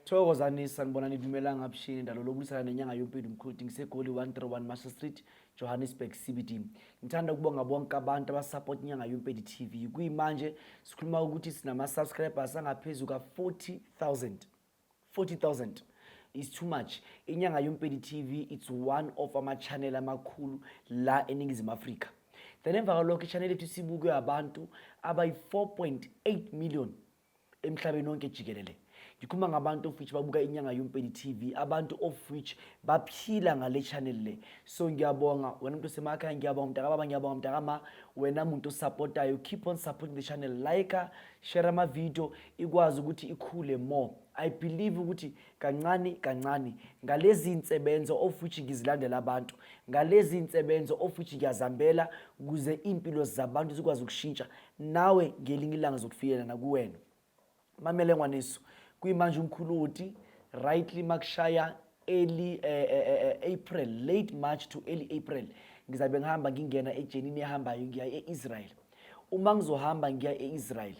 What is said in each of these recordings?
Thokozani, sanibonani, dumelang, avuxeni, ndalo lokulisana nenyanga yompilo mkhulu. NgiseGoli, 131 Marshall Street, Johannesburg CBD. Ngithanda ukubonga bonke abantu abasupport inyanga yompedi TV. Kuyimanje sikhuluma ukuthi sinama subscribers angaphezu ka 40,000. 40,000 is too much. Inyanga yompedi TV, it's one of ama channel amakhulu la eNingizimu Afrika. Then emva kwalokho i-channel yethu sibukwe abantu abayi 4.8 million emhlabeni wonke jikelele. Ngikhuluma ngabantu of which babuka inyanga yompedi TV, abantu of which baphila ngale channel le. So ngiyabonga wena muntu osemakhaya, ngiyabonga mntakababa, ngiyabonga mntakama, wena muntu osupportayo. Keep on supporting the channel, like, share ama-video, ikwazi ukuthi ikhule more. I believe ukuthi kancane kancane ngalezi insebenzo of which ngizilandela abantu, ngalezi insebenzo of which ngiyazambela ukuze iy'mpilo zabantu zikwazi ukushintsha, nawe ngelinye ilanga zokufikela nakuwena. Mamele ngwaneso, kuyimanje umkhuluti rightly makushaya early April, late March to early April, ngizabe ngihamba ngingena ejenini ehambayo, ngiya e-Israel. Uma ngizohamba ngiya e-Israel,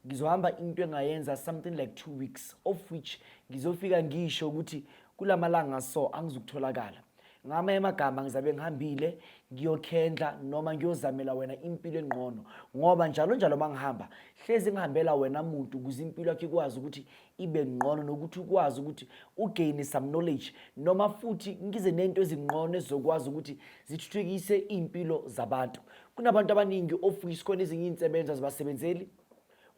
ngizohamba into engayenza something like 2 weeks, of which ngizofika ngisho ukuthi kulamalanga so angizukutholakala. Ngamanye amagama, ngizabe ngihambile ngiyokhendla noma ngiyozamela wena impilo engqono, ngoba njalo njalo uma ngihamba hlezi ngihambela wena muntu ukuze impilo yakho ikwazi ukuthi ibe ngqono, nokuthi ukwazi ukuthi ugain some knowledge, noma futhi ngize nento ezingqono ezizokwazi ukuthi zithuthukise iy'mpilo zabantu. Kunabantu abaningi of which khona ezinye iy'nsebenzo azibasebenzeli,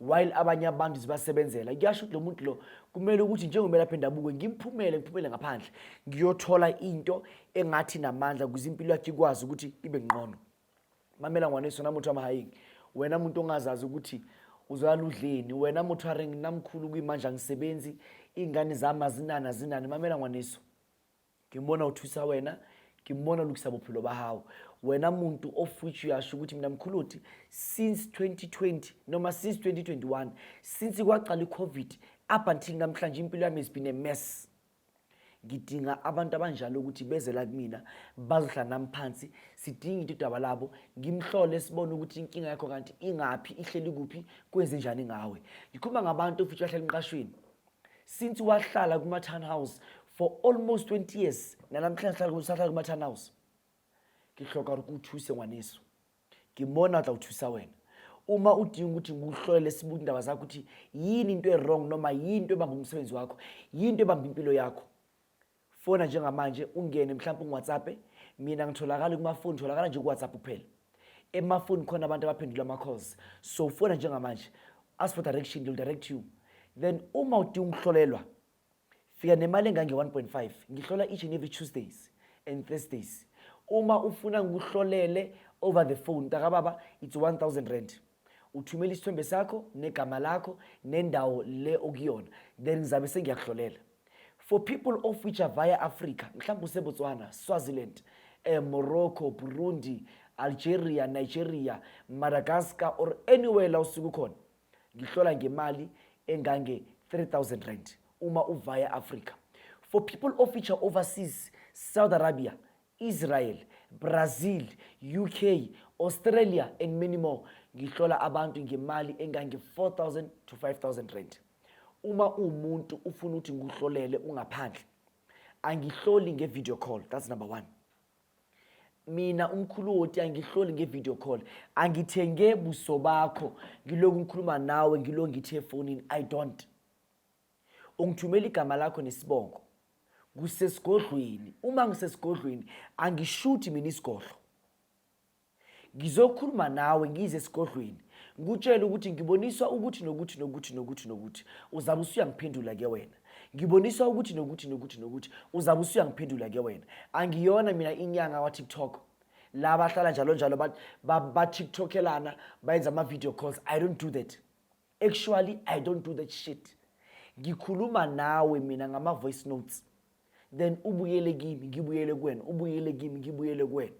while abanye abantu zibasebenzela. Kuyasho ukuthi lo muntu lo kumele ukuthi njengomelaphi endabuko ngimphumele, ngiphumele ngaphandle, ngiyothola into engathi namandla ukuze impilo yakhe ikwazi ukuthi ibe ngqono. Mamela ngwaneso, namotho amahaying, wena muntu ongazazi ukuthi uzolala udleni, wena motho a reng nna mkhulu kuyimanje angisebenzi, iy'ngane zami azinani, azinani. Mamela ngwaneso, ngibona uthusa wena, ngibona ulukisa bophelo ba hao. Wena muntu of which uyasho ukuthi mina mkhuluti since 2020 noma since 2021, since kwaqala i-COVID up until namhlanje, impilo yami has been a mess. Ngidinga abantu abanjalo ukuthi beze la kumina, bazohlala nami phansi, sidinga into idaba labo, ngimhlole, sibone ukuthi inkinga yakho kanti ingaphi, ihleli kuphi, kwenze njani ngawe. Ngikhuluma ngabantu futhi bahlala emqashweni, since wahlala kuma-townhouse for almost 20 years, nanamhlanje usahlala kuma-townhouse. Ke hloka gore ke o thuse ngwaneso, ke mona o tla o thusa wena. Uma udinga ukuthi ngikuhlolele, sibuke indaba zakho ukuthi yini into e-wrong noma yini into ebamba umsebenzi wakho, yini into ebamba impilo yakho, fona njengamanje, ungene mhlawumbe ungiwhatsappe. Mina ngitholakala kumafoni, ngitholakala nje ku-WhatsApp kuphela. Emafoni khona abantu abaphendula ama-calls, so fona njengamanje, ask for direction, they'll direct you. Then uma udinga ukuhlolelwa, fika nemali engange-1.5. Ngihlola each and every Tuesdays and Thursdays. Uma ufuna ngikuhlolele over the phone, ntakababa, it's R1000. Uthumela isithombe sakho negama lakho nendawo le okuyona, then ngizabe sengiyakuhlolela. For people of which are via Africa, mhlawumbe useBotswana, Swaziland, Morocco, Burundi, Algeria, Nigeria, Madagascar or anywhere la usuke ukhona, ngihlola ngemali engange R3000 uma uvia Africa. For people of which are overseas, Saudi Arabia, Israel, Brazil, UK, Australia and many more, ngihlola abantu ngemali engange 4000 to R5000. Uma uwumuntu ufuna ukuthi ngikuhlolele ungaphandle, angihloli nge-video call. That's number one. Mina umkhulu woti angihloli nge-video call, angithenge buso bakho ngiloku ngikhuluma nawe, ngilo ngithe efonini. I don't. Ungithumela igama lakho nesibongo kusesigodlweni. Uma ngisesigodlweni, angishuthi mina isigodlo, ngizokhuluma nawe ngize esigodlweni, ngikutshele ukuthi ngiboniswa ukuthi nokuthi nokuthi nokuthi nokuthi, uzabe usuyangiphendula ke wena. Ngiboniswa ukuthi nokuthi nokuthi nokuthi, uzabe usuyangiphendula ke wena. Angiyona mina inyanga wa-TikTok la bahlala njalo njalo ba-tiktokelana, bayenza ama-video calls. I don't do that. Actually, I don't do that shit. Ngikhuluma nawe mina ngama-voice notes, then ubuyele kimi, ngibuyele kuwena, ubuyele kimi, ngibuyele kuwena.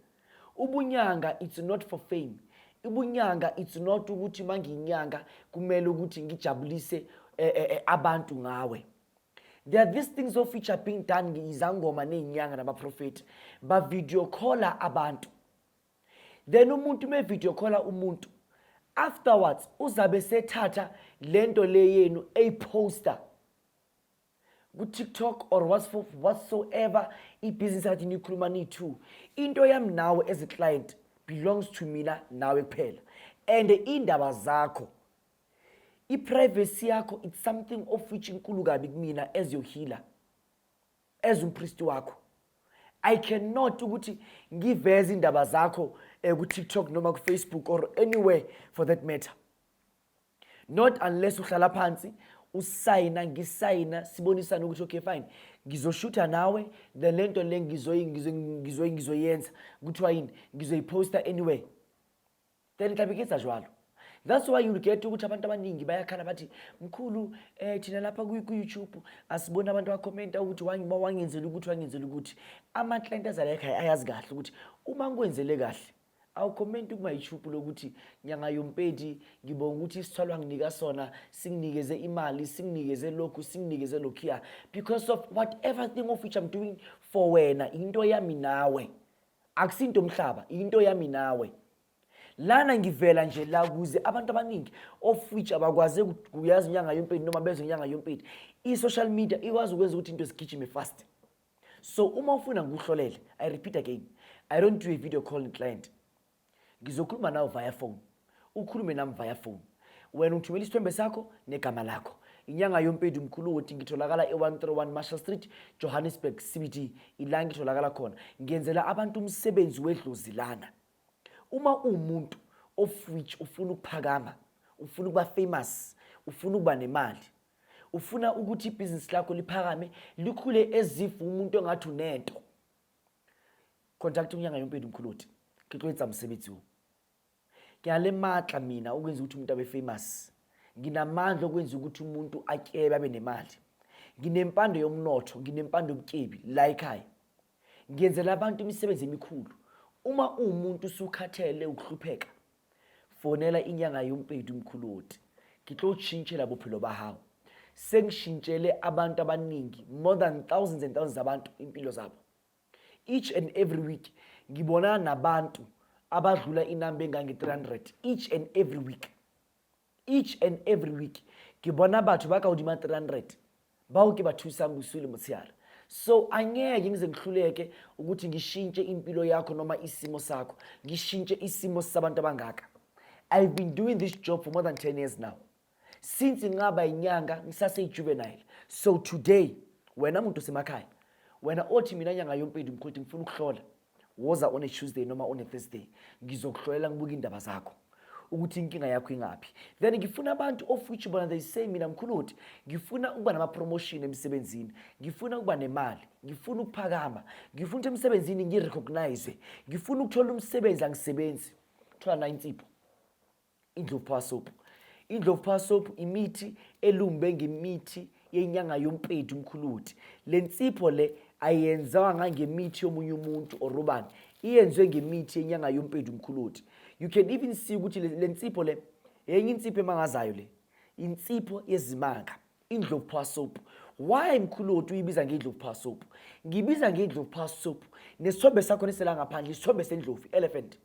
Ubunyanga, it's not for fame. Ubunyanga, it's not ukuthi mangiyinyanga kumele ukuthi ngijabulise abantu ngawe. There are these things of which are being done izangoma ney'nyanga nabaprofethi, ba-video calla abantu. Then umuntu me-video calla umuntu, afterwards uzabe sethatha lento le yenu eyiposter. ku-TikTok or whatsoever ibhizinisi kade niyikhuluma niyi-two. Into yami nawe as a client belongs to mina nawe kuphela, and iy'ndaba zakho, i-privacy yakho, it's something of which inkulu kabi kumina as your healer, as umpristi wakho. I cannot ukuthi ngiveze indaba zakho ku-TikTok noma ku-Facebook or anywhere for that matter, not unless uhlala phansi usayina, ngisayina, sibonisane ukuthi okay, fine, ngizoshutha nawe, then le nto le ngizoyenza, kuthiwa yini, ngizoyiposta anywhere, then tlabe ke etsa jwalo. That's why you'll get ukuthi abantu abaningi bayakhala bathi, "Mkhulu, thina lapha ku-YouTube asiboni abantu bakhomenta ukuthi wangenzela ukuthi, wangenzela ukuthi." Ama-client azala ekhaya ayazi kahle ukuthi uma ngikwenzele kahle, awukhomenti kuma-YouTube lokuthi, "Nyanga yompedi, ngibonga ukuthi isithwalo anginika sona singinikeze imali, singinikeze lokhu, singinikeze lokhuya," because of whatever thing of which I'm doing for wena, into yami nawe, akusinto omhlaba, into yami nawe. Lana ngivela nje la kuze abantu abaningi of which abakwazi kuyazi inyanga yompedi noma bezwe inyanga yompedi, i-social media ikwazi ukwenza ukuthi into zigijime fast. So uma ufuna ngikuhlolele, I repeat again, I don't do a video call client. Ngizokhuluma nawe via phone, ukhulume nami via phone. Wena ungithumela isithombe sakho negama lakho. Inyanga yompedi Mkhulu Woti, ngitholakala e-131 Marshall Street, Johannesburg CBD, ila ngitholakala khona. Ngiyenzela abantu umsebenzi wedlozi lana. Uma uwumuntu of which ufuna ukuphakama, ufuna ukuba famous, ufuna ukuba nemali, ufuna ukuthi ibhizinisi lakho liphakame, likhule, as if umuntu engathi unento, contact unyanga yompedi Mkhulu Woti. Ke tlo etsa mosebetsi o. Ke na le matla mina ukwenza ukuthi umuntu abe famous. Nginamandla okwenza ukuthi umuntu atyebe, abe nemali. Nginempande yomnotho, nginempande yobutyebi la ekhaya. Ngiyenzela abantu imisebenzi emikhulu. Uma uwumuntu usukhathele ukuhlupheka, fonela inyanga yompedi Mkhulu Woti. Ke tlo tjhintjhela bophelo ba hao. Sengishintshele abantu abaningi, more than thousands and thousands abantu impilo zabo. Each and every week ngibonana nabantu abadlula inamba engange-300 each and every week. Each and every week ke bona batho ba ka hodima 300 bao ke ba thusang bosiu le motshehare. So angeke ngize ngihluleke ukuthi ngishintshe impilo yakho noma isimo sakho, ngishintshe isimo sabantu abangaka. I've been doing this job for more than 10 years now, since ngaba inyanga ngisaseyi-juvenile. So today, wena muntu osemakhaya, wena othi, "Mina nyanga yompedi mkhulu, ngifuna ukuhlola," woza on a Tuesday noma on a Thursday, ngizokuhlolela, ngibuka indaba zakho ukuthi inkinga yakho ingaphi. Then ngifuna abantu of which bona they say, "Mina Mkhulu uthi ngifuna ukuba nama-promotion emsebenzini, ngifuna ukuba nemali, ngifuna ukuphakama, ngifuna ukuthi emsebenzini ngi-recognize, ngifuna ukuthola umsebenzi, angisebenzi." Thola na insipho, Indlovu Power Soap. Indlovu Power Soap imithi elumbe ngemithi yenyanga yompedi Umkhuluthi. Le nsipho le ayenzwanga ngemithi yomunye umuntu or ubani, iyenziwe ngemithi yenyanga yompedi Umkhuluthi. You can even see ukuthi le nsipho le yenye insipho emangazayo, le insipho yezimanga, Indlovu Power Soap. Why Mkhuluthi uyibiza ngeNdlovu Power Soap? Ngibiza ngeNdlovu Power Soap, nesithombe sakho nesela ngaphandle isithombe sendlovu, elephant.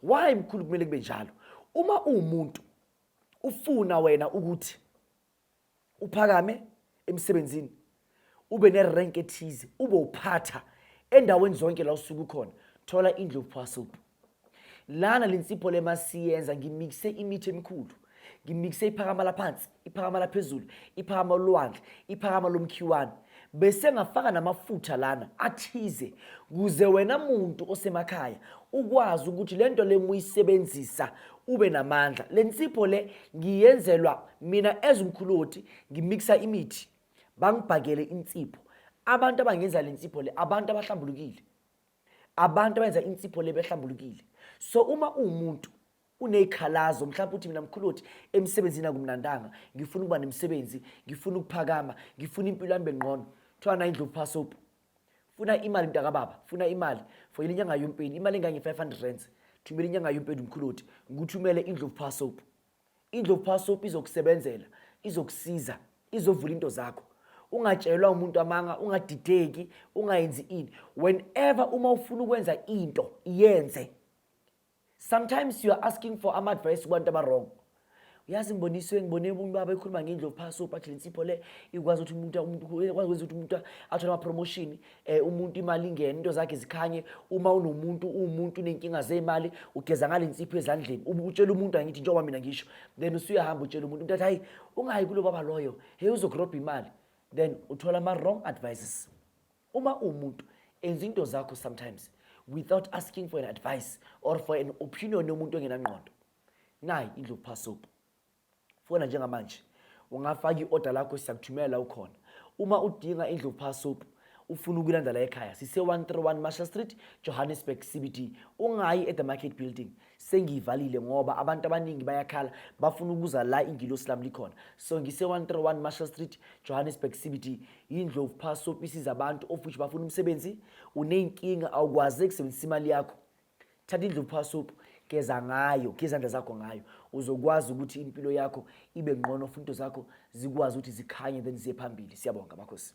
Why mkhulu kumele kube njalo? Uma uwumuntu ufuna wena ukuthi uphakame emsebenzini, ube nerank ethize, ube uphatha endaweni zonke la usuke ukhona, thola Indlovu Power Soap. Lana le nsipho le masiyenza, ngimikise imithi emikhulu, ngimikise iphakama laphansi, iphakama laphezulu, iphakama lolwandle, iphakama lomkhiwane, bese ngafaka namafutha lana athize kuze wena muntu osemakhaya ukwazi ukuthi le nto le muyisebenzisa ube namandla. Le nsipho le ngiyenzelwa mina as umkhuloti. Ngimikisa imithi, bangibhakele insipho. Abantu abangenza le nsipho le abantu abahlambulukile, abantu abenza insipho le behlambulukile. So uma uwumuntu uney'khalazo, mhlawumbe uthi, "Mina mkhuluthi emsebenzini akumnandanga, ngifuna ukuba nemsebenzi, ngifuna ukuphakama, ngifuna impilo yami bengqono," thola na Indlovu Power Soap. Funa imali mntakababa, funa imali, foyela inyanga yompeni imali engange-R500. Thumela inyanga yompeni umkhuluthi, ngikuthumele Indlovu Power Soap. Indlovu Power Soap izokusebenzela, izokusiza, izovula into zakho. Ungatshelwa umuntu amanga, ungadideki, ungayenzi ini. Whenever uma ufuna ukwenza into, iyenze. Sometimes you are asking for ama-advice kubantu aba-wrong. Uyazi, ngiboniswe, ngibone umuntu baba ekhuluma ngendlovu power soap, athi le nsipho le ikwazi ukuthi umuntu ikwazi ukwenza ukuthi umuntu athole ama-promotion, umuntu imali ingene, into zakhe zikhanye. Uma unomuntu, uwumuntu uney'nkinga zey'mali, ugeza ngale nsipho ezandleni. Utshela umuntu, angithi njengoba mina ngisho, then usuyahamba utshela umuntu, umuntu athi, "Hayi, ungayi kulo baba loyo, hey, uzokurobha imali." Then uthola ama-wrong advices. Uma uwumuntu enza into zakho sometimes without asking for an advice or for an opinion yomuntu ongenangqondo. Nayi indlovu power soap. Fona njengamanje, ungafaka i-order lakho, siyakuthumela ukhona. Uma udinga indlovu power soap, ufuna ukulanda la ekhaya, sise-131 Marshall Street, Johannesburg CBD. Ungayi at the Market Building, sengiyivalile ngoba abantu abaningi bayakhala, bafuna ukuza la ingilosi lami likhona. So ngise-131 Marshall Street, Johannesburg CBD. Indlovu power soap isiza abantu of which bafuna umsebenzi, uney'nkinga, awukwazi ukusebenzisa imali yakho. Thatha indlovu power soap, geza ngayo, geza izandla zakho ngayo, uzokwazi ukuthi impilo yakho ibe ngqono futhi into zakho zikwazi ukuthi zikhanye, then ziye phambili. Siyabonga, makhosi.